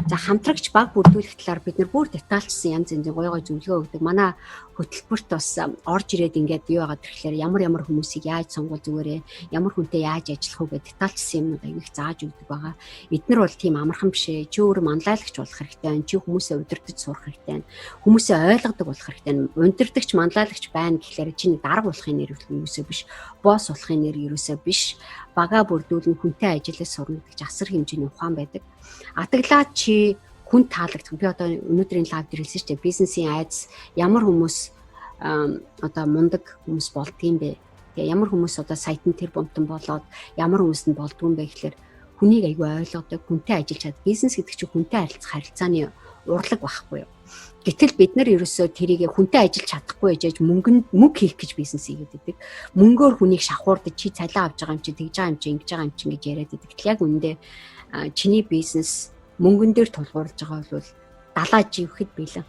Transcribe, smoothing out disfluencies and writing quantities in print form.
За, хамтрагч баг бүрдүүлэх талаар бид нар бүр детальчсан янз янзын гоё гоё зөвлөгөө өгдөг. Манай хөтөлбөрт бас орж ирээд ингээд юу яагаад тэгэхээр ямар ямар хүмүүсийг яаж сонгуул зүгээрээ, ямар хүнтэй яаж ажиллах уу гэж детальчсан юмнууд аягүй их зааж өгдөг байгаа. Эднэр бол тийм амархан биш ээ. Чи өөрөө манлайлагч болох хэрэгтэй байна. Чи хүмүүсээ удирдах сурах хэрэгтэй байна. Хүмүүсээ ойлгодог болох хэрэгтэй байна. Удирдагч, манлайлагч байна гэхлээр чи дарга болохын нэр юусоо биш, босс болохын нэр юусоо биш. Бага бүрдүүлэн хүнтэй ажиллаж сурна гэдэг чинь асар хэмжээний ухаан байдаг. Атаглаад чи хүн таалагдах. Би одоо өнөөдрийн live дээр хэлсэн шүү дээ. Бизнесийн айдас ямар хүмүүс одоо мундаг хүмүүс болдгийм бэ? Тэгээ ямар хүмүүс одоо саятан тэр бомтон болоод, ямар хүмүүс нь болдгоо юм бэ гэхлээр хүнийг айгүй ойлгодог, хүнтэй ажиллаж чад. Бизнес гэдэг чинь хүнтэй харилцах харилцааны урлаг байхгүй юу? Гэтэл бид нар ерөөсөө тэрийг хүнтэй ажиллаж чадахгүй ээжэж мөнгөнд мөнгө хийх гэж бизнес хийгээд байдаг. Мөнгөөр хүнийг шавхуурдаж, чи цалин авч байгаа юм чи, тэгж байгаа юм чи, ингэж байгаа юм чи гэж яриад байдаг. Гэтэл яг үнэндээ чиний бизнес мөнгөн дээр тулгуурлаж байгаа бол далаа живэхэд бэлэн.